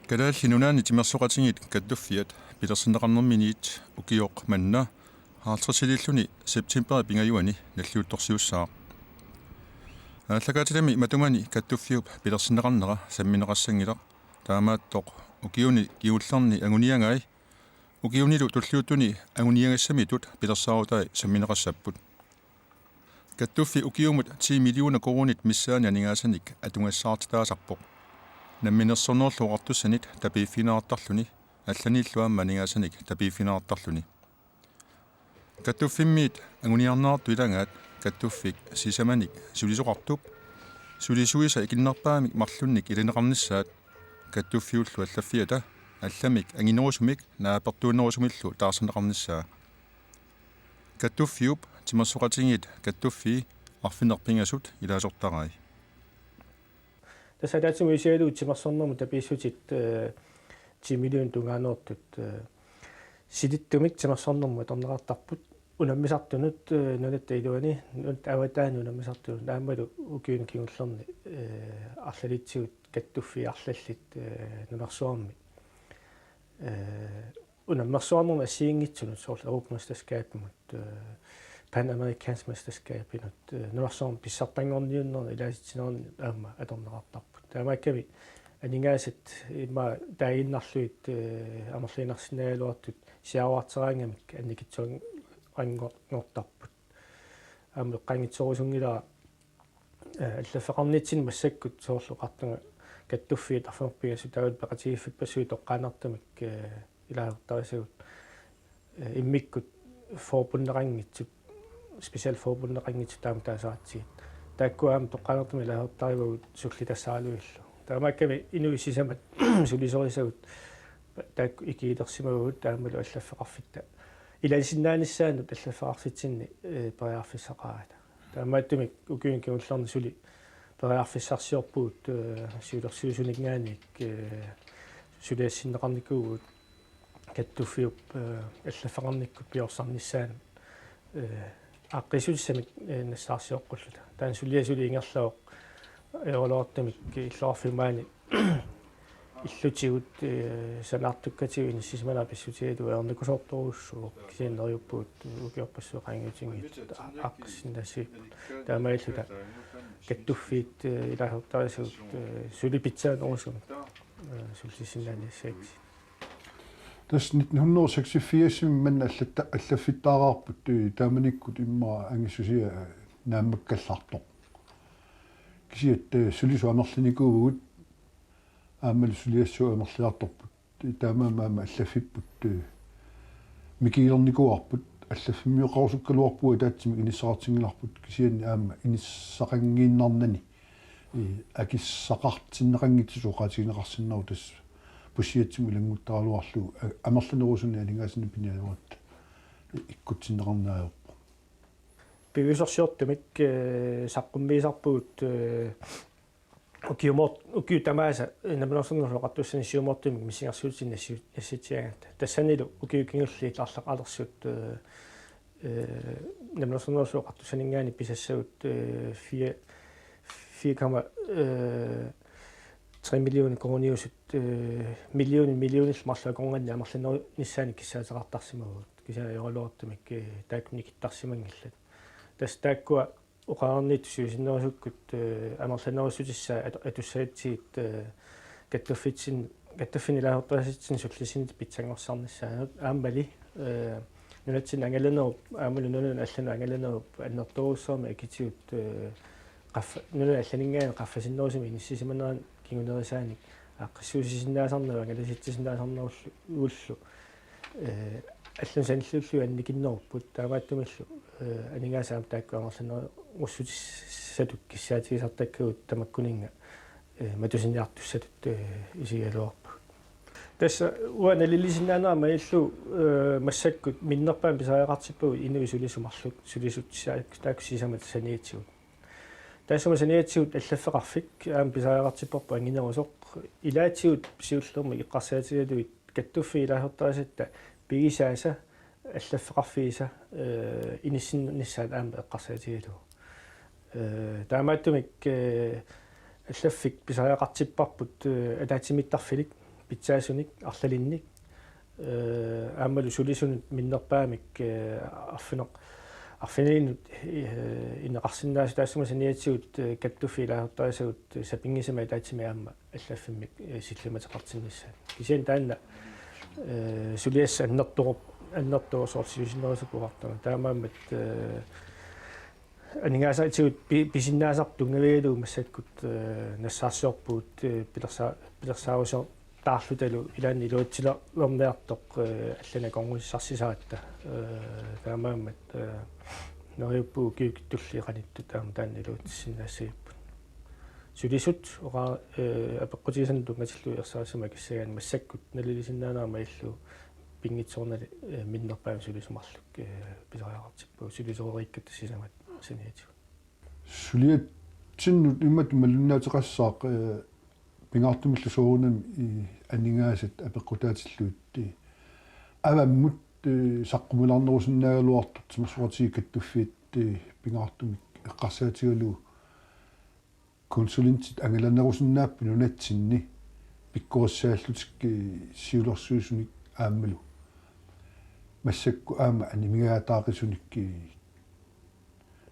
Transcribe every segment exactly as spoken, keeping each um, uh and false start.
Kalaallit Nunaanni timersoqatigiit kattuffiat pilersinneqarnerminiit ukioq manna halvtredsiliilluni septemberip pingajuani nalliuttorsiussaaq. Aallakaatitammi matumani kattuffiup pilersinneqarnera sammineqassanngilaq, taamaattoq ukiuni kingullerni anguniagai ukiunilu tulliuttuni anguniagassamittut pilersaarutai sammineqassapput. Kattuffi ukiumut ti millioner koruunit missaani aningaasanik atugassaartitaasarpoq. Namminersornerullu Oqartussanit tapiiffigineqartarluni, allaniillu aamma aningaasanik tapiiffigineqartarluni. Kattuffimmiit anguniarneqartut ilagaat kattuffik sisamanik sulisoqartup sulisuisa ikinnerpaamik marlunnik ilineqarnissaat, kattuffiullu allaffiata allamik anginerusumik naapertuunnerusumillu taarserneqarnissaa. Kattuffiup timersoqatigiit kattuffii arfineq-pingasut ilaasortarai. Tassa ataatsimut isigalugu timersornermut tapiissutit, eh, ti millionit tungaannertut, eh, silittumik timersornermut atorneqartarput, unammisartunut, eh, nunatta iluani, nunatta avataani unammisartunut, aammalu ukiuni kingullerni, eh, arlalitsigut kattuffiit arlallit, eh, nunarsuarmi, eh, unammersuarnermut assigiinngitsunut, soorlu Europamesterskabimut, eh, Pan Americansk Mesterskabinut, eh, nunarsuarmi pissartanngorniunnerni ilaatitsinerni aamma atorneqartarput. Taamaakkami aningaasat immaqa taaginnarlugit, eh, amerliginarsinnaagaluartut siaruarteraangamik annikitsuanngortarput. Aamma eqqaanngitsorusunngilara, eh, allaffeqarnitsinni massakkut, soorlu oqartunga kattuffiit arfineq-pingasut taavalu peqatigiiffippassuit toqqaannartumik, eh, ilaasortarisagut, eh, immikkut forbundeqanngitsut, specialforbundeqanngitsut taama taasaratsigit. Taakku aamma toqqaannartumik ilaasortarivagut sullitassaaralugillu. Taamaakkami inuit sisamat sulisorisagut taakku ikiilersimavagut, aammalu allaffeqarfitta ilasinnaanissaannut allaffeqarfitsinni, eh, periarfissaqarata. Taamaattumik ukiuni kingullerni suli periarfissarsiorpugut, eh, siulersuisuninngaanniit, eh, suliassinneqarnikuuvugut kattuffiup, eh, allaffeqarnikkut piorsarnissaanut, eh, aaqqissuutissamik, eh, nassaarsioqqulluta. Taanna suliaq suli ingerlavoq, eh, euroleertumik illoqarfiup maani illutigut, eh, sanaartukkatigut inissisimanera pissutigalugu ajornakusoortorujussuuvoq, kisianni neriuppugut ukiorpassuit qaangiutinngitsut aaqqissinnaassagipput. Taamaalilluta kattuffiit, eh, ilaasortarisagut, eh, suli pitsaanerusumik, eh, sullissinnaaniassagakkit. Tassa nitten hundrede og seksogfirsimi manna allatta-, allaffittaaraarput, eh, taamanikkut immaqa angissusia, eh, naammakkallartoq. Kisianni, eh, sulisut amerlinikuuvugut, aammalu suliassat amerliartorput. Taamaammat aamma allaffipput, eh, mikigilernikooqarput, allaffimmioqarusukkaluarpugut ataatsimik inissaqartinngilarput, kisianni aamma inissaqanngiinnarnani, eh, akissaqartinneqanngitsoq oqaatigineqarsinnaavoq, tassa pussiatsimut ilannguttaraluarlugu, a-, amerlanerusunik aningaasanik piniareeruit ikkutsinneqarneq ajorpoq. Piviusorsiortumik, eh, saqqummiisarpugut, eh, ukiumoort-, ukiut tamaasa, eh, Namminersornerullutik Oqartussanit siumoortumik missingersuutit nassi-, nassitsigaangatta. Tassanilu ukiut kingulliit arlaqalersut, eh, eh, Namminersornerullutik Oqartussaninngaanniit pisassagut, eh, fire, fire komma, eh, tre millioner koruuniusut, eh, millionit millionillu marluk akornanni amerlanerunissaanik kissaateqartarsimavagut. Kisianni ajoraluartumik, eh, taakku nikittarsimanngillat. Tassa taakkua oqarnittut siusinnerusukkut, eh, amerlanerussutissaat atu-, atussagatsigit, eh, kattuffitsin-, kattuffinik ilaasortarisatsinnik sullissinitsinnik pitsanngorsarnissaanut aammali, eh, nunatsinni angalanerup, aammalu nunanut allanut angalanerup annertoorujussuarmik akitigut, eh, qaffa-, nunanut allaninngaanniit qaffasinnerusumik inissisimanerani kingunerisaanik aaqqissuussisinnaasarnerup angalasitsisinnaasarnerullu, eh, allanut sanilliullugit annikinnerupput, taamaattumillu, eh, aningaasat aamma taakku amerlanerussutissatut kissaatigisartakkagut tamakkuninnga, eh, matusiniartussatut, eh, isigigaluarpagut. Tassa uanga nalilisinnaanera malillugu, eh, massakkut minnerpaamik pisariaqartippagut inuit sulisut marluk, sulisut sa-, taakku sisamat saniatigut. Taassuma saniatigut allaffeqarfik aamma pisariaqartipparput anginerusoq. Ilaatigut siullermik eqqarsaatigalugit kattuffiit ilaasortarisatta pigisaasa allaffeqarfiisa, eh, inissinnissaat aamma eqqarsaatigalugu. Eh, taamaattumik, eh, allaffik pisariaqartipparput, eh, ataatsimiittarfilik. pitsaasunik, arlalinnik, eh, aammalu sulisunut minnerpaamik, eh, arfineq-, arfinilinut, eh, ineqarsinnaasut taassuma saniatigut, eh, kattuffiit ilaasortarisagut sapinngisamik ataatsimik aamma allaffimmik, eh, sillimateqartinnissaat. Kisianni taanna, eh, suliassaq annertoq-, annertooq soorlu siusinnerusukkut oqartama. Taamaammat, eh, aningaasatigut pi-, pisinnaasartut tunngavigalugu massakkut, eh, nassaarsiorpugut, eh, pilersa-, pilersaarusiortaarlutalu ilaanni iluatsilerniartoq, eh, allanik akornutissarsisaratta. Eh, taamaammat, eh, neriuppugut ukiut tulliit qanittut aamma taanna iluatsissinnaassagippugut. Sulisut oqa-, eh, apeqqutigisannut tunngatillugu ersarissumik akissagaanni massakkut nalilisinnaanera malillugu pinngitsoornali, eh, minnerpaamik sulisut marluk, eh, pisariaqartippagut sulisoreerikkatta sisamat saniatigut. Suliatsinnut imatut malunnaateqassaaq, eh, pingaartumillu soorunami, eh, aningaasat apeqqutaatillugit, eh, avammut, eh, saqqummilaarnerusinnaagaluartoq timersoqatigiit kattuffiat, eh, pingaartumik eqqarsaatigalugu konsulentit angalanerusinnaapput nunatsinni pikkorissaallutik, eh, siulersuisunik aammalu massakkut aamma animigaataaqisunik, eh,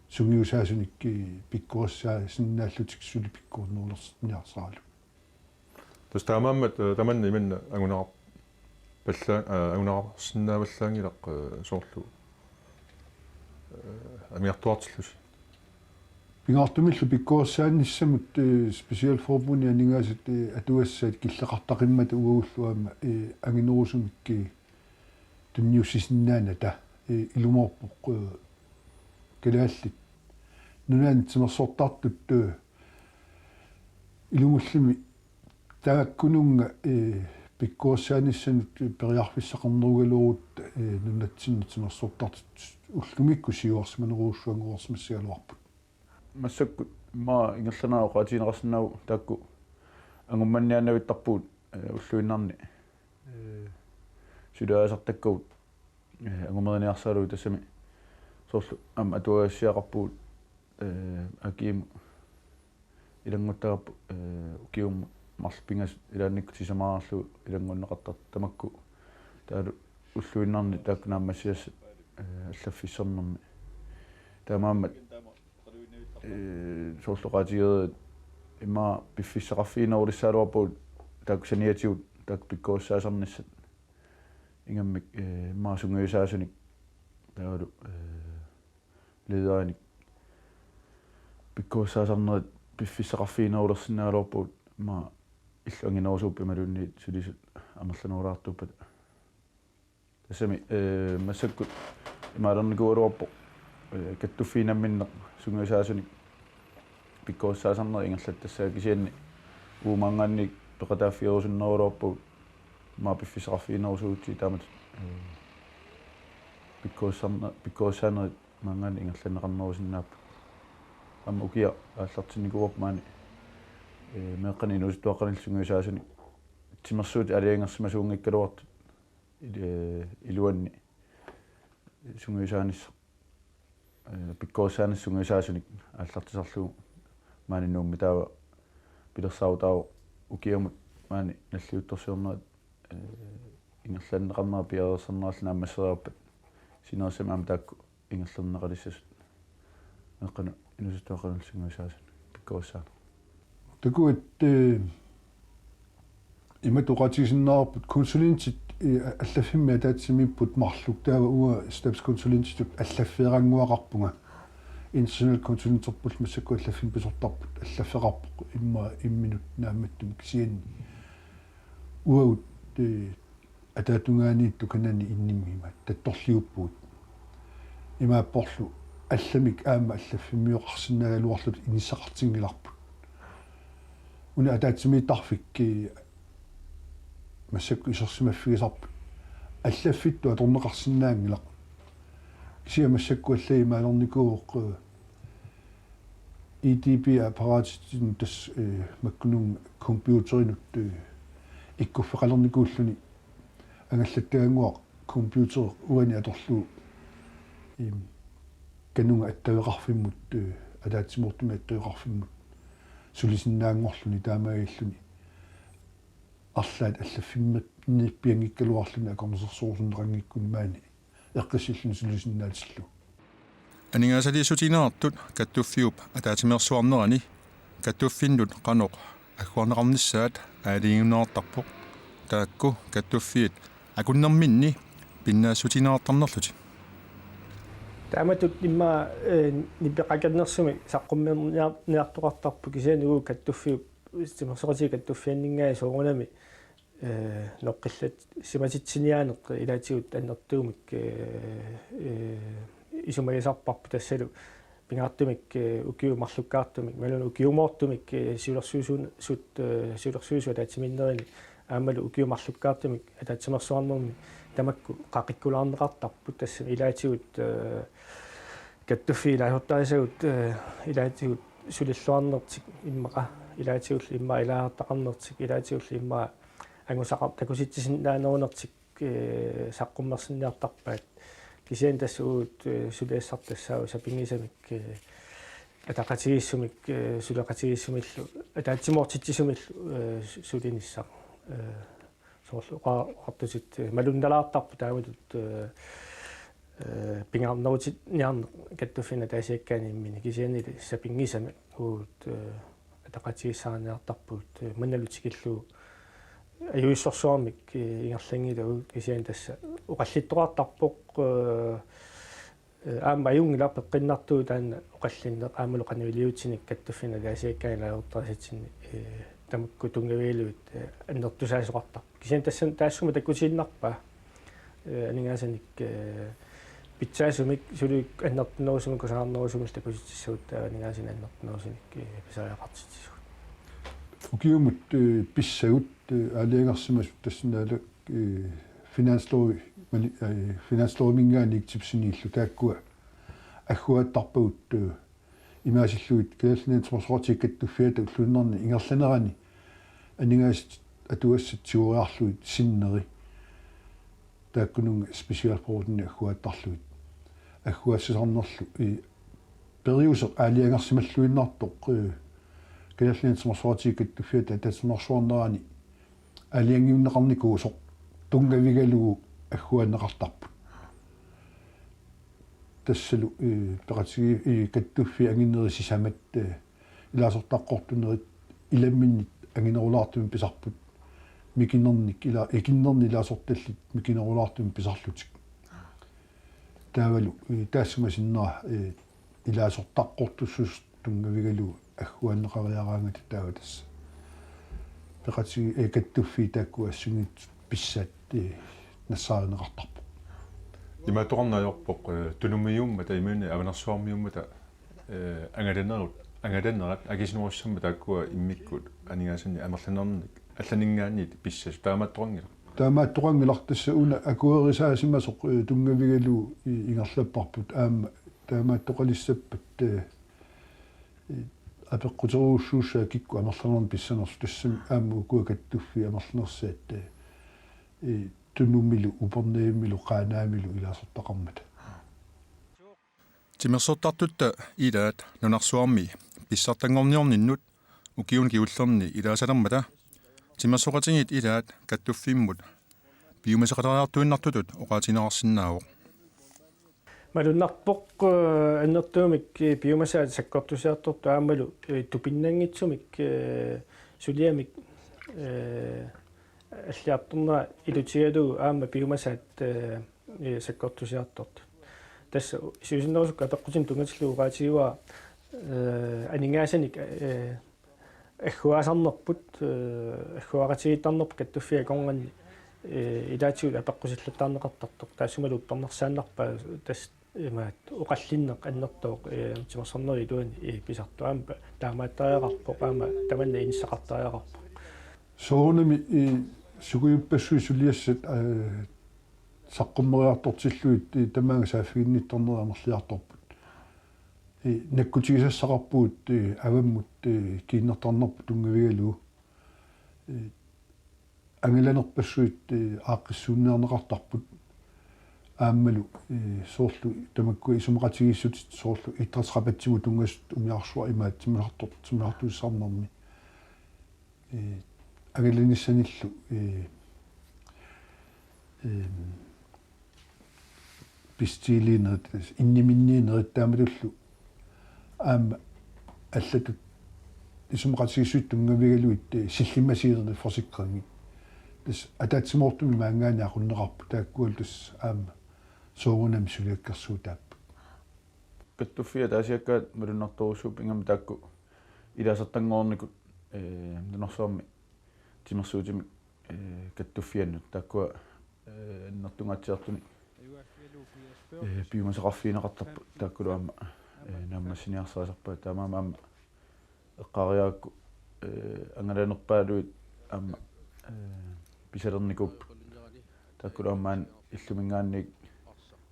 sungiusaasunik, eh, pikkorissaasinnaallutigu suli pikkorinnerulersinniarsaralugu. Tassa taamaammat, eh, tamanna imanna anguneqarpalla-, eh, anguneqarsinnaavallaanngilaq, eh, soorlu, eh, amigartoqartillusi. Pingaartumillu pikkorissaanissamut, eh, specialforbundip aningaasat, eh, atugassaat killeqartaqimmata uagullu aamma, eh, anginerusumik, eh, tunniussisinnaanata, eh, ilumoorpoq, eh, kalaallit nunaanni timersortartut, eh, ilumullumi taakkununnga, eh, pikkorissaanissanut periarfissaqarnerugaluarutta, eh, nunatsinni timersortartut ullumikkut siuarsimanerujussuanngorsimassagaluarput. Massakkut immaqa ingerlaannaq oqaatigineqarsinnaavoq taakku angummanniaannavittarpugut, eh, ulluinnarni, eh, suliarisartakkagut, eh, angumeriniarsaralugu tassami soorlu aamma atuagassiaqarpugut, eh, A G M ilannguttagarput, eh, ukiumut marluk pingasut ilaannikkut sisamaraarlugu ilanngunneqartartut tamakku taavalu ulluinnarni taakku naammassisassat, eh, allaffissornermi. Taamaammat, eh, soorlu oqaatigereerput immaqa piffissaqarfiginerulissagaluarpagut taakku saniatigut taakku pikkorissaasarnissat ingammik, eh, immaqa sungiusaasunik taavalu, eh, lederinik pikkorissaasarnerit piffissaqarfiginerulersinnaagaluarpagut immaqa illup anginerusuup imaluunniit sulisut amerlanerulaartuuppata. Tassami, eh, massakkut imaalernikuugaluarpoq, eh, kattuffiit namminneq sungiusaasunik pikkorissaasarnerit ingerlattassaat kisianni uagut maanngaanniit peqataaffigerusunnerugaluarpagut immaqa piffissaqarfiginerusuugutsigu taamatut, eh, pikkorissarne-, pikkorissaanerit maanngaanniit ingerlanneqarnerusinnaapput. Aamma ukiaq aallartinnikuuarput maani, eh, meeqqanik inuusuttuaqqanillu sungiusaasunik timersuutit aalajangersimasuunngikkaluartut il-, eh, iluanni sungiusaanissaq, eh, pikkorissaanissaq sungiusaasunik aallartisarlugu maani Nuummi taava pilersaarutaavoq ukiamut maani nalliuttorsiornerit, eh, ingerlanneqarnera piareersarnerallu naammassereerpat sinerissami aamma taakku ingerlanneqalissasut meeqqanut inuusuttuaqqanullu sungiusaasunik pikkorissaaneq. Takuat, eh, imatut oqaatigisinnaavarput konsulentit, eh, allaffimmi ataatsimiipput marluk taava uanga stabskonsulentitut allaffeerannguaqarpunga. International konsulenterpullu massakkut allaffimmi pisortarput allaffeqarpoq immaqa imminut naammattumik kisianni. Uagut, eh, ataatungaaniittut kanani innimmi ima tattorliuppugut. Imaapporlu allamik aamma allaffimmioqarsinnaagaluarluta inissaqartinngilarput. Una ataatsimiittarfik, eh, massakkut isersimaffigisarput. Allaffittut atorneqarsinnaanngilaq. Kisianni massakkut allamik imaalernikuuvoq, eh, E D P-apparaatitsinnut tassa, eh, makkununnga computerinut, eh, ikkuffeqalernikuulluni angallattagaannguaq computeri uani atorlugu, em, kanunga attaveqarfimmut, eh, ataatsimoortumik attaveqarfimmut sulisinnaanngorluni taamaalilluni arlaat allaffimminniippianngikkaluarluni akornusersorsuunneqanngikkuni maani eqqissilluni sulisinnaatillugu. Aningaasaliissutigineqartut kattuffiup ataatsimeersuarnerani kattuffinnut qanoq agguarneqarnissaat aalajangiunneqartarpoq, taakku kattuffiit akunnerminni pinnaassutigineqartarnerlutik. Taamatut immaqa, eh, nipeqakannersumik saqqummerniar-, niartoqartarpoq, kisianni uagut kattuffiup, timersoqatigiit kattuffianninngaanniit soorunami, eh, noqqillat simatitsiniaaneq ilaatigut annertuumik, eh, eh, isumagisarparput, tassalu pingaartumik, eh, ukiut marlukkaartumik, imaluunniit ukiumoortumik, eh, siulersuisuun-, sut, eh, siulersuisut ataatsimiinnerini aammalu ukiut marlukkaartumik ataatsimeersuarnermi tamakku qaqikkulaarneqartarput, tassami ilaatigut, eh, kattuffiit ilaasortarisagut, eh, ilaatigut sulilluarnertik immaqa, ilaatigullu immaqa ilaasortaqarnertik, ilaatigullu immaqa angusaqar-, takusitsisinnaanerunertik, eh, saqqummersinniartarpaat. Kisianni tassa uagut, eh, suliassartut tassaavoq sapinngisamik, eh, ataqatigiissumik, eh, suleqatigiissumillu, ataatsimoortitsisumillu, eh, su-, sulinissaq. Eh, soorlu oqa-, oqartutit, eh, malunnalaartarput taamatut, eh, eh, pingaarnerutiniarneq kattuffinnut ataasiakkaanut imminut, kisiannili sapinngisamik uagut, eh, ataqatigiissaarniartarpugut, eh, mannalu tikillugu ajuissorsuarmik, eh, ingerlanngilagut, kisianni tassa oqallittoqartarpoq, eh, eh, aamma ajunngilaq peqqinnartuuvoq taanna oqallinneq aammalu qanoq iliuutsinik kattuffinnut ataasiakkaanut ilaasortarisatsinnik, eh, tamakku tunngavigalugit, eh, annertusaasoqartarpoq. Kisianni tassa taassuma takkutiinnarpaa, eh, aningaasanik, eh, pitsaasumik, suli annertunerusumik kusanarnerusumillu takusitsissagutta aningaasanik annertunerusunik, eh, pisariaqartitsisugut. Ukiumut, eh, pissagut, eh, aalajangersimasut tassinnaala, eh, finanslovi, mali-, eh, finansloviminngaanniit tipsiniillu taakkua agguaattarpagut, eh, imaasillugit Kalaallit Nunaanni Timersoqatigiit Kattuffiata ulluinnarni ingerlanerani aningaasat atugassat tigoriarlugit sinneri taakkununnga specialfondi agguaattarlugit. Agguaassisarnerlu, eh, periuseq aalajangersimalluinnartoq, eh, Kalaallit Nunaanni Timersoqatigiit Kattuffiata ataatsimeersuarnerani aalajangiunneqarnikuusoq tunngavigalugu agguaanneqartarput. Tassalu, eh, peqatigi-, eh, kattuffiit anginerit sisamat, eh, ilaasortaqqortunerit ilaminnik anginerulaartumik pisarput. Mikinernik ila-, ikinnernik ilaasortallit mikinerulaartumik pisarlutik. Taavalu, eh, taassuma sinnera, eh, ilaasortaqqortussuseq tunngavigalugu agguaanneqariaraangata taava tassa peqatigi-, eh, kattuffiit taakkua assingilaat pissaat, eh, nassaarineqartarpoq. Imaattoqarneq ajorpoq, eh, Tunumiuummata imaluunniit Avanersuarmiuummata, eh, angalaneru-, angalanerat akisunerussammat taakkua immikkut aningaasanik amerlanernik allaninngaanniit pissasut, taamaattoqanngilaq. Taamaattoqanngilaq, tassa una akuerisaasimasoq, eh, tunngavigalugu, eh, ingerlapparput aamma taamaattoqalissappat, eh, eh, apeqquterujussuussaaq kikkut amerlanernik pissanersut, tassami aamma ukua kattuffiit amerlanersaat, eh, eh, Tunumilu, Upernavimmilu, Qaanaamilu ilaasortaqarmata. Timersortartutta ilaat nunarsuarmi pissartanngorniorninnut ukiuni kingullerni ilaasalermata timersoqatigiit ilaat kattuffimmut piumasaqaleriartuinnartutut oqaatigineqarsinnaavoq. Malunnarpoq, eh, annertuumik, eh, piumasaat sakkortusiartortut aammalu, eh, tupinnanngitsumik, eh, suliamik, eh, alliartornera ilutigalugu aamma piumasaat, eh, eh, sakkortusiartortut. Tassa siusinnerusukkut apeqqutinik tunngatillugu oqaatigivara, eh, aningaasanik, eh, agguaasarnerput, eh, agguaqatigiittarnerput kattuffiit akornanni, eh, ilaatigut apeqqusillattaarneqartartoq. Taassumalu uppernarsaannarpaa tassa imaat oqallinneq annertooq, eh, timersornerup iluani, eh, pisartoq aamma taamaattariaqarpoq, aamma tamanna inissaqartariaqarpoq. Soorunami, eh, sukujuppassuit suliassat, eh, saqqummeriartortillugit, eh, tamaanga saaffiginnittarnerit amerliartorput. Eh, nakkutigisassaqarpugut, eh, avammut, eh, kiinnertarnerput tunngavigalugu. Eh, angalanerpassuit, eh, aaqqissuunniarneqartarput. Aammalu, eh, soorlu tamakkua isumaqatigiissutit soorlu idrætsrabatsimut tunngasut umiarsuaq imaat timmisartor-, timmisartussarnermi. Eh, angalanissanillu, ee, ee, bestiliinerit, tassa inniminniinerit taamatullu aamma allatut isumaqatigiissutit tunngavigalugit, ee, sillimmasiinerit forsikringit. Tassa ataatsimoortumik maanngaanniit aqunneqarput, taakkualu tassa aamma soorunami suliakkersuutaapput. Kattuffiat ataasiakkaat malunnartorujussuupput, ingammik taakku ilaasartanngornikut, ee, nunarsuarmi timersuutimik, ee, kattuffiannut taakkua, ee, annertungaatsiartunik, ee, piumasaqarfigineqartarput, taakkulu aamma, ee, naammassiniarsarisarpaat, taamaammat aamma eqqaariarakku, ee, angalanerpaaluit aamma, ee, pisalernikuupput. Taakkulu aamma maani illuminngaanniit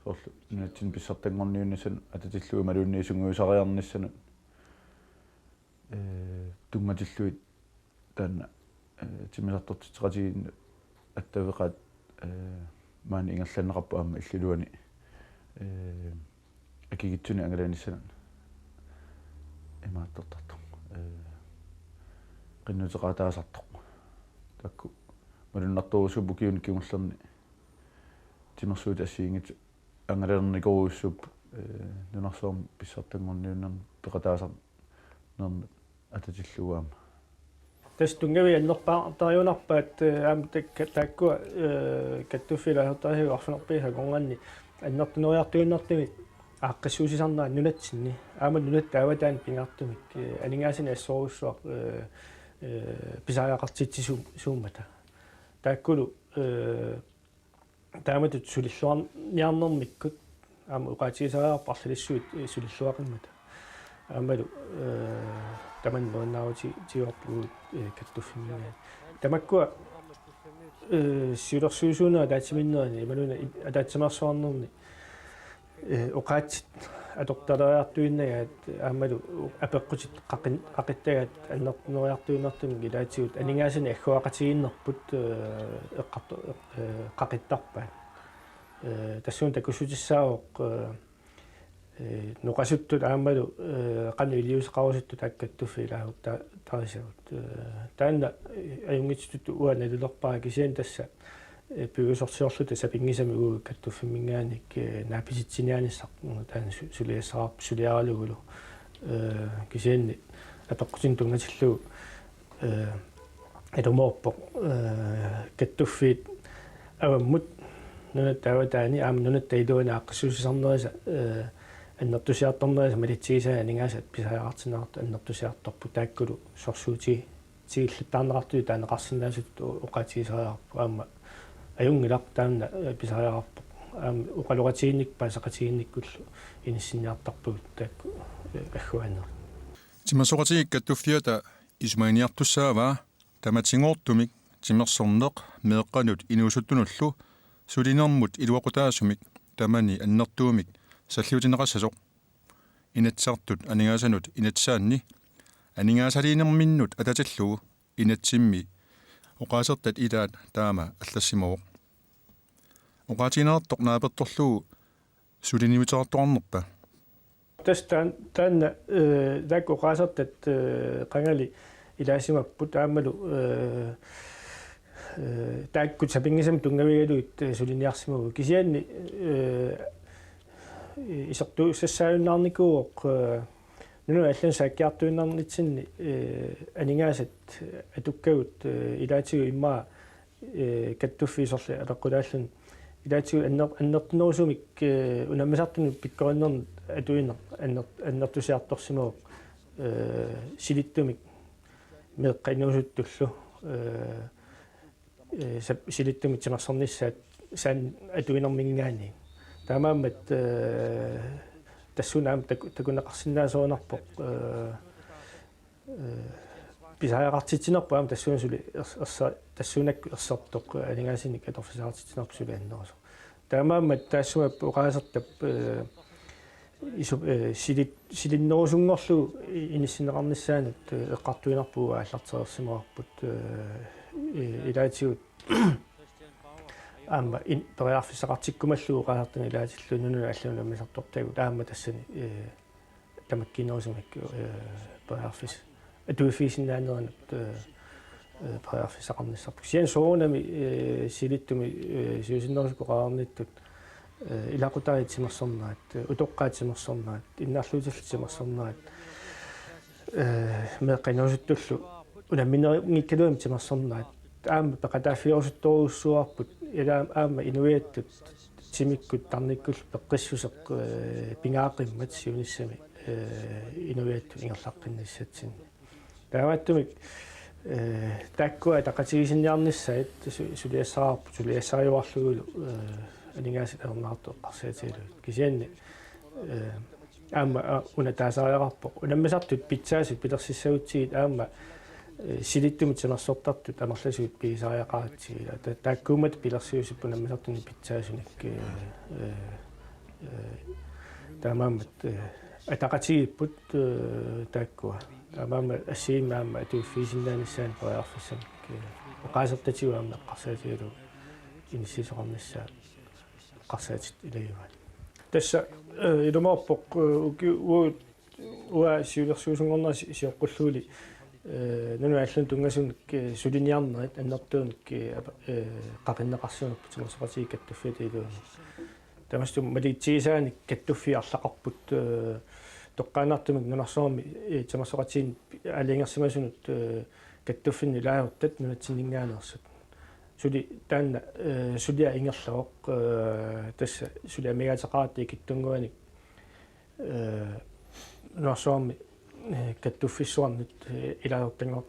soorlu nunatsinni pissartanngorniunnissanut atatillugu imaluunniit sungiusariarnissanut, ee, tunngatillugit taanna, ee, timmisartortitseqatigiinnut attaveqaat, ee, maani ingerlanneqarpoq aamma illup iluani, ee, akikitsunik angalanissanut imaattortartoq, ee, qinnuteqaataasartoq. Taakku malunnartorujussuupput ukiuni kingullerni timersuutit assigiinngitsut angalanernikorujussuupput, ee, nunarsuarmi pissartanngorniunnerni peqataasarnermut atatillugu aamma. Tassa tunngaviit annerpaartariunarpaat, ee, aamma tak-, taakkua, ee, kattuffiit ilaasortarisavut arfineq-pingasut akornanni annertuneriartuinnartumik aaqqissuussisarnerat nunatsinni. Aamma nunatta avataani pingaartumik, ee, aningaasanik assorujussuaq, ee, ee, pisariaqartitsisuummata. Taakkulu, ee, taamatut sulilluarniarnermikkut aamma oqaatigisariaqarpoq arlalissuit, ee, sulilluaqimmata. Aammalu, ee, tamanna nuannaarutigivarput, ee, kattuffimminngaanniit. Tamakkua, ee, siulersuisuunerup ataatsimiinnerani imaluunniit i-, ataatsimeersuarnerni, ee, oqaatsit atortaleriartuinnagaat aammalu apeqqutit qaqin-, qaqittagaat annertuneriartuinnartumik ilaatigut aningaasanik agguaqatigiinnerput, ee, eqqarto-, ee, qaqittarpaat. Ee, tassuuna takussutissaavoq, ee, ee, noqasuttut aammalu, ee, qanoq iliuuseqarusuttut taakku kattuffiit ilaasorta-, tarisavut. Ee, taanna, ee, ajunngitsutut uanga nalulerpara, kisianni tassa, ee, piviusorsiorluta sapinngisamik uagut kattuffimminngaanniit, ee, naapisitsiniaanissaq, mm, taanna su-, suliassaqarpoq suliaralugulu. Ee, kisianni apeqqutinik tunngatillugu, ee, ilumoorpoq, ee, kattuffiit avammut nunatta avataani aamma nunatta iluani aaqqissuussisarnerisa, ee, annertusiartornerisa malitsigisai aningaasat pisariaqartinneqartut annertusiartorput, taakkulu sorsuuti-, tigillattaarneqartut taaneqarsinnaasut o-, oqaatigisariaqarput, aamma ajunngilaq taanna, ee, pisariaqarpoq. Aamma oqaloqatigiinnik-, paasaqatigiinnikkullu inissinniartarpagut taakku, ee, agguaanerit. Timersoqatigiit kattuffiata isumaginiartussaavaa tamatigoortumik timersorneq meeqqanut inuusuttunullu sulinermut iluaqutaasumik tamani annertuumik salliutineqassasoq. Inatsisartut aningaasanut inatsisaanni aningaasaliinerminnut atatillugu inatsimmi oqaasertat ilaat taama allassimavoq. Oqaatigineqartoq naapertorlugu suliniuteqartoqarnerpa? Tassa taan-, taanna, ee, taakku oqaasertat, ee, qangali ilaasimapput aammalu, ee, ee, taakku sapinngisamik tunngavigalugit, ee, suliniarsimavugut. Kisianni, ee, isertuussassaajunnaarnikuuvoq, ee, nunanut allanut saakkiartuinnarnitsinni, ee, aningaasat atukkagut, ee, ilaatigut immaqa, ee, kattuffiit sorliit apeqqutaalluni. Ilaatigut anner-, annertunerusumik, ee, unammisartunut pikkorinnermut atuineq anner-, annertusiartorsimavoq, ee, silittumik meeqqat inuusuttullu, ee, ee, sap-, silittumik timersornissaat saannik atuinerminngaanniit. Taamaammat, ee, tassuuna aamma taku-, takuneqarsinnaasorinarpoq, ee, ee, pisariaqartitsinerput aamma tassuuna suli ers-, ersa-, tassuunakkut ersertoq aningaasanik atorfissaqartitsinerput suli annerusoq. Taamaammat taassuma oqaasertap, ee, isu-, ee, silit-, silinnerusunngorlugu i-, inissinneqarnissaanut, ee, eqqartuinnarpugut aallartereersimavarput, ee, i-, ilaatigut aamma in-, periarfissaqartikkumallugu oqaasertanik ilaatillugu nunanut allanut unammisartortagut aamma tassani, ee, tamakkiinerusumik, ee, periarfis-, atuiffigisinnaaneranut, ee, eh, periarfissaqarnissarput. Kisianni soorunami, eh, Silittumi, eh, siusinnerusukkut oqarnittut, eh, ilaqutariit timersornerat, eh, utoqqaat timersornerat, innarluutillit timersornerat, eh, meeqqat inuusuttullu unammineqanngikkaluamik timersornerat. Aamma peqataaffigerusuttorujussuuarput, ila aamma inuiattut timikkut tarnikkullu peqqissuseq, eh, pingaaqimmat siunissami, eh, inuiattut ingerlaqqinnissatsinni. Taamaattumik, eh, taakkua ataqatigiissinniarnissaat su-, suliassaraarput, suliassariuarlugulu, eh, aningaasat ajornartut eqqarsaatigalugit. Kisianni, eh, aamma, a-, una taasariaqarpoq. Unammisartut pitsaasut pilersissagutsigit aamma, eh, Silittumi timersortartut amerlasuut pigisariaqaratsigit. Ta-, taakkuummata pilersiusipput unammisartunik pitsaasunik, eh, eh, eh, taamaammat, eh, ataqatigiipput, eh, taakkua. Taamaammat assigiimmik aamma atuiffigisinnaanissaanik periarfissanik, eh, oqaasertatigut aamma eqqarsaatigalugu inissiisoqarnissaa eqqarsaatit ilagivaat. Tassa, eh, ilumoorpoq, eh, uki-, uagut, uanga siulersuisunngornera si-, sioqqullugulu, eh, nunanut allanut tunngasunik, eh, suliniarnerit annertuumik, eh, ap-, eh, qaqinneqarsimapput timersoqatigiit kattuffiata iluanni. Tamassi malugitsigisaanik kattuffiit arlaqarput, eh, toqqaannartumik nunarsuarmi, eh, timersoqatigiinni aalajangersimasunut, eh, kattuffinni ilaasortat nunatsinninngaanneersut. Suli taanna, eh, suliaq ingerlavoq, eh, tassa suli amigaateqaratta ikittunnguanik, eh, nunarsuarmi, eh, kattuffissuarnut, eh, ilaasortanngor-,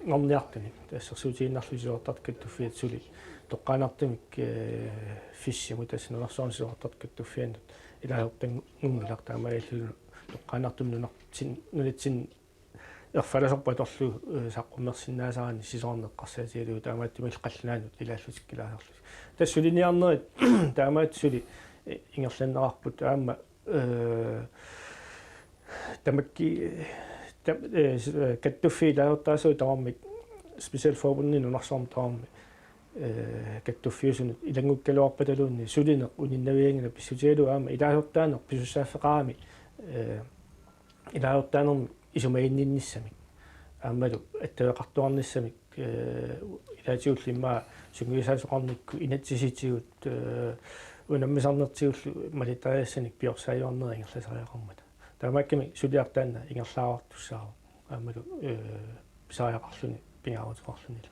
-ngorniartunik. Tassa assersuutigiinnarlugu sisorartartut kattuffiata suli toqqaannartumik, eh, fissimut tassa nunarsuarmi sisorartartut kattuffiannut ilaasortanngorngilarput taamaalilluni toqqaannartumik nunatsin-, nunatsinni erfalasorput atorlugu, eh, saqqummersinnaasaraanni sisorarneq eqqarsaatigalugu taamaattumillu qallunaanut ilaallutik ilaasorlutik. Tassa suliniarnerit taamaattumik suli, eh, ingerlanneqarput aamma, eh, tamakki, tam-, eh, s-, eh, kattuffiit ilaasortaasut tamarmik specialforbundini nunarsuarmi tamarmi, eh, kattuffiusunut ilanngukkaluarpataluunniit sulineq uninnavianngilaq pissutigalugu aamma ilaasortaaneq pisussaaffeqarami, eh, ilaasortaanermik isumaginninnissamik. Aammalu attaveqartuarnissamik, eh, ilaatigullu immaqa sungiusaasoqarnikkut inatsisitigut, eh, unammisarnertigullu malittariassanik piorsaajuarnerit ingerlasariaqarmata. Taamaakkami suliaq taanna ingerlaavartussaavoq. Aammalu, eh, pisariaqarluni pingaaruteqarlunilu.